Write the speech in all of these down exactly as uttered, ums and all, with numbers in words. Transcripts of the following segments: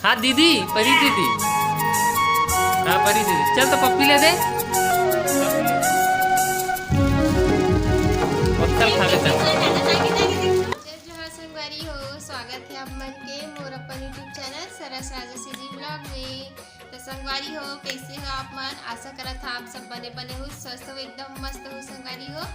हाँ दीदी, परी दीदी। हाँ परी दीदी, चल तो पप्पी ले दे। पत्थर खा के चल। जय जोहार संगवारी हो, स्वागत है आप मन के मोर अपन YouTube चैनल सरस राजा सीजी ब्लॉग में। तो संगवारी हो, कैसे हो आप मन? आशा करत हा आप सब बने बने हो, स्वस्थ हो, एकदम मस्त हो संगवारी हो।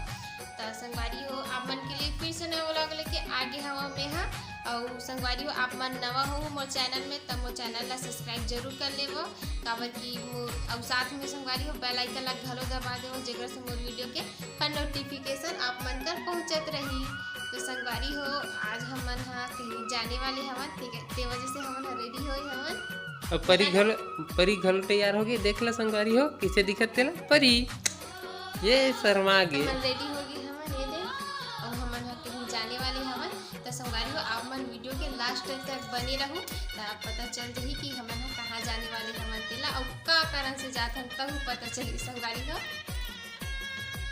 तो संगवारी हो, आप मन के लिए फिर से नवा व्लॉग लेके आगे हवा मैं हा। और संगवारी हो, आप मन नवा हो मोर चैनल में, तब मोर चैनल ला सब्सक्राइब जरूर कर लेवो, काबर कि मोर, और साथ में संगवारी हो, बेल आइकन ला घलो दबा देवो, जेकर से मोर वीडियो के हर नोटिफिकेशन आप मन कर पहुंचत रही। तो संगवारी हो, आज हमन हा कहीं जाने वाले हवन, ठीक है, ते वजह से हमन हा रेडी होई हवन। अब परी घल परी घलो तैयार होगे। देख ला संगवारी हो, किसे दिखत तेला परी। ये शर्मा गे। हमन रेडी होगे हवन, ये दे। और हमन हा कहीं जाने वाले हवन। तो संगवारी हो, आप मन वीडियो के लास्ट तक बने रहू, तो आप पता चल जाही कि हमन हा कहाँ जाने वाले हवन तेला, और का कारण से जात हन, तहू पता चली संगवारी हो।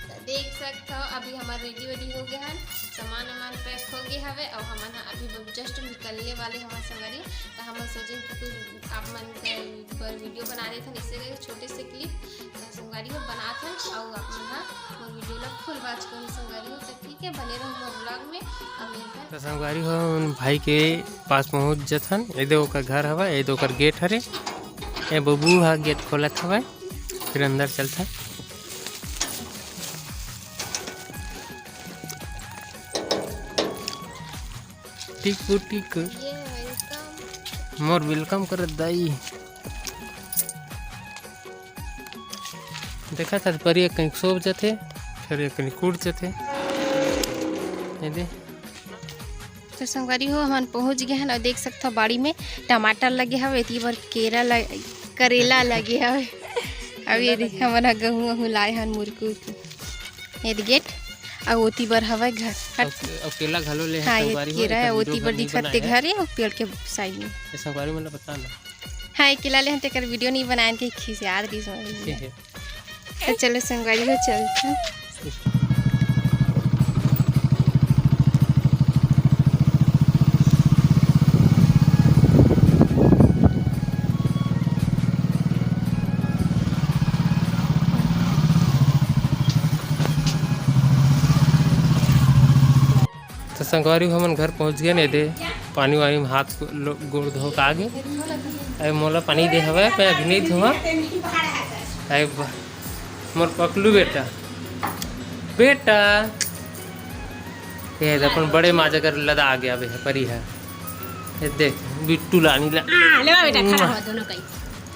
तो देख सकत हो, अभी हमार रेडी वेडी हो गए हन, सामान वामान पैक हो गए हवे, और हमन हा अभी जस्ट निकलने वाले हमार संगवारी। तो हमन सोचे कि कुछ आप मन के ऊपर वीडियो बना देथन, इससे छोटे से क्लिप। तो संगवारी हो बनात हन, और आप मन हा मोर वीडियो ला फुल वॉच करो संगवारी हो। तो ठीक है, बने रहो मोर ब्लॉग में। अब मिलथन। तो संगवारी हो, उन भाई के पास पहुंच जथन। ये दे ओकर घर हवा, ये दे ओकर गेट हरे। ये बबू हा गेट खोलत हवय, फिर अंदर चलथन। टिक टिक। ये वेलकम। मोर वेलकम करत दाई। देखा था, परी एक कहीं सोच जाते, फिर एक कहीं कूद जाते। ये दे। तो संगवारी हो, हमन पहुंच गए हन और देख सकत हो, बाड़ी में टमाटर लगे हवे, एती बर केरा लग, करेला लगे हवे। अब ये देख, हमन ह गहूं वहूं लाए हन, मुरकू उरकू। ये दे गेट, अउ ओती बर हवय घर। हट। अउ, अउ केला घलो ले हे हाँ, ये संगवारी हो, केरा एकर है, वीडियो ओती बर नहीं दिखत ते बनाए। घर है, अउ पेड़ के साइड में। ये संगवारी मन ल बता ना। हाँ, ये केला ले हन, तेकर वीडियो नहीं बनाएन के खिसियात दिस मोर। तो चलो संगवारी हो, चलते हैं। तो संगवारी हो, हमन घर पहुंच गए ने दे, पानी वानी में हाथ गो-, लो-, गोड़ धो के आ गए। अरे मोला पानी दे हवे, मैं अभी नहीं धोवा। अरे बा-, मोर पकलू बेटा, बेटा, ये दे अपन बड़े माजा कर लदा आ गया बे, परी है। ये देख, बिट्टू लानी ला। हाँ, ले बेटा, खड़ा हो दोनों कहीं।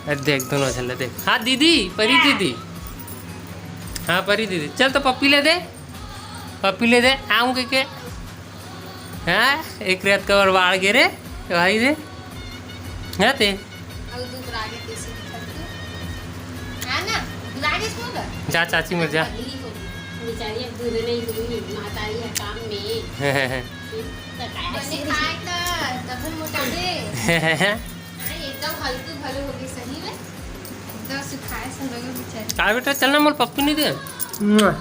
अरे देख, दोनों झन ला देख। हाँ दीदी, परी दीदी। हाँ परी दीदी, चल तो पप्पी ले दे। पप्पी ले दे, आऊं के, के? हाँ, एक रात का और बाढ़ गिरे, भाई दे। हाँ ते। अब दूध रागे कैसे दिखत है? हाँ ना, दूध रागे इसको कर। जा चाची मर जा। पगली हो गई। बेचारी अब दूध नहीं हुई, माता आई है काम में। तो काय बने ऐसे? खाए तो तब मोटा दे। हाँ, एकदम हल्की भलो हो गई सही में। एकदम सुखाए से लगे बेचारी। का बेटा, चल ना, मोर पप्पी नहीं दे। मुआ।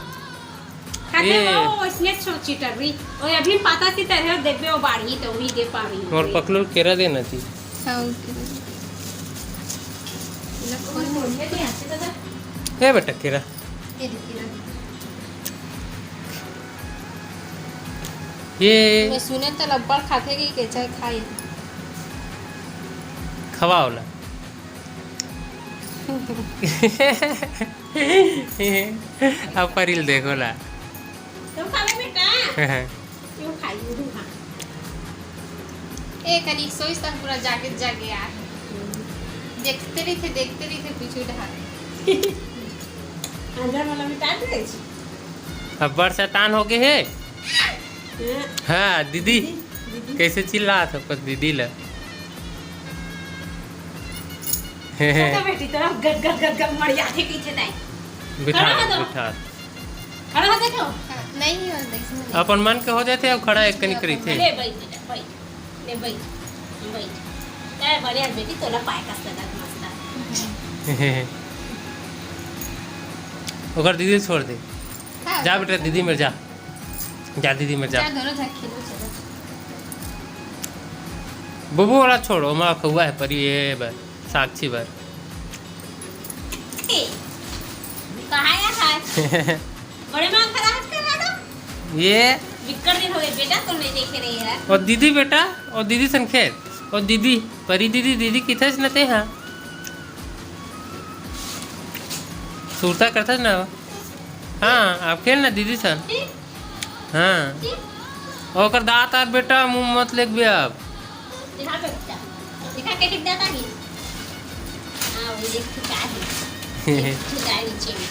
खाते ए। हो, इसने छो-, चिटर रही। ओ, अभी पाता चिटर है, देबे ओ बाढ़ी, तो वही दे पा रही हूँ। मोर पकलू केरा देना थी। हाँ, ओके। ए बेटा, केरा। ये देखिए ना। ये मैं सुने तो लब्बड़ खाते गई के चाहे खाई। खवाओ ला। अब परिल देखो ला। तुम खा ले बेटा। क्यों खाई? उठू खा। ए, कनिक सोइस तक पूरा जागे जागे यार। देखते रहिथे, देखते रहिथे पीछू डहार। अंदर वाला मिटा दे। अब्बड़ शैतान हो गए हे। हाँ। हाँ, दीदी। दीदी, दीदी। कैसे चिल्लात हो पर दीदी ला? तो बेटी, तोरा गट, गट, गट, गट मरिया के पीछे नहीं। बिठा, खड़ा हो जाओ। बिठा। खड़ा हो जाओ। हाँ, नहीं हो, नहीं, इसमें नहीं। अपन मन के हो जाते, अब खड़ा एक कनी करी थे। ले बैठ बेटा, बैठ। ले बैठ, बैठ। काय बढ़िया बेटी, तोला पाए कस लगत मस्त। ओकर दीदी छोड़ दे। हाँ। जा बेटा, दीदी मेर जा। जा दीदी मेर जा। जा, दोनों झन खेलो, चलो। बुबू वाला छोड़, ओमा खउवा हे परी, ये बर, साक्षी बर। ए, कहाँ आया था? बड़े माँ खड़ा हाथ कर रहा था। ये बिक्कट दिन हो गए बेटा, तुम नहीं देखे रहे यार। और दीदी बेटा, और दीदी सन खेल, और दीदी, परी दीदी, दीदी किथे न ते हाँ। सुरता करथस ना। हाँ, आप खेल ना दीदी सन। हाँ। ओकर दांत आर बेटा, मुंह मत लेगबे अब। दिखा बेटा, दिखा के टिक जाता ही। हाँ, वो देख चुका है। चुका है नीचे में।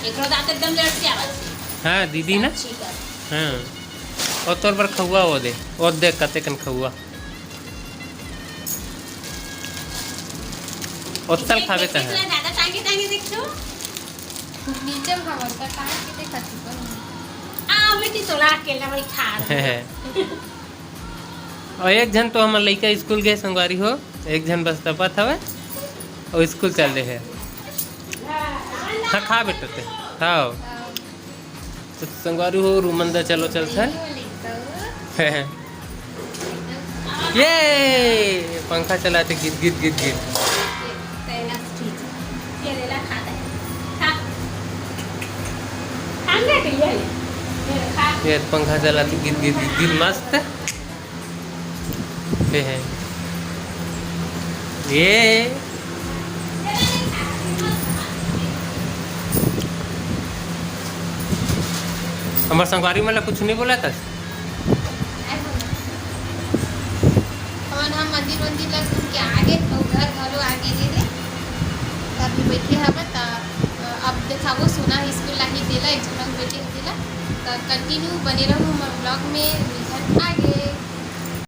एकरो दांत एकदम लड़ से आवत। हाँ, दीदी ना। अच्छी कर। हाँ। और तोर बर खउवा वो दे। और देख कते कन खउवा। ओतल खाबे तहाँ। ज्यादा टांगे टांगे देख तो। नीचे में खाबो, त टांग के देखा तू तो। आ, बेटी तोला अकेला भाई खा रही है। और एक झन तो हमर लइका स्कूल गए संगवारी हो, एक झन बस तपत हवे और स्कूल चल दे है। हाँ, खा बेटा ते, खाओ। तो संगवारी हो, रूमन दा चलो चलथन। ये पंखा चलाते गिद गिद गिद गिद। ये पंखा चलाते गिद गिद गिद गिद मस्त। ये है। ये हमर संगवारी मन ला कुछ नहीं बोला था। हमन ह मंदिर वंदिर ला घूम के आ गे अउ घर घलो आ गे रे। त अभी बैठे हवन त, अ, अब देखाबो सोना स्कूल लाही तेला, एक झन बैठे हे तेला। त कंटिन्यू बने रहू हमर ब्लॉग में, मिलथन आगे।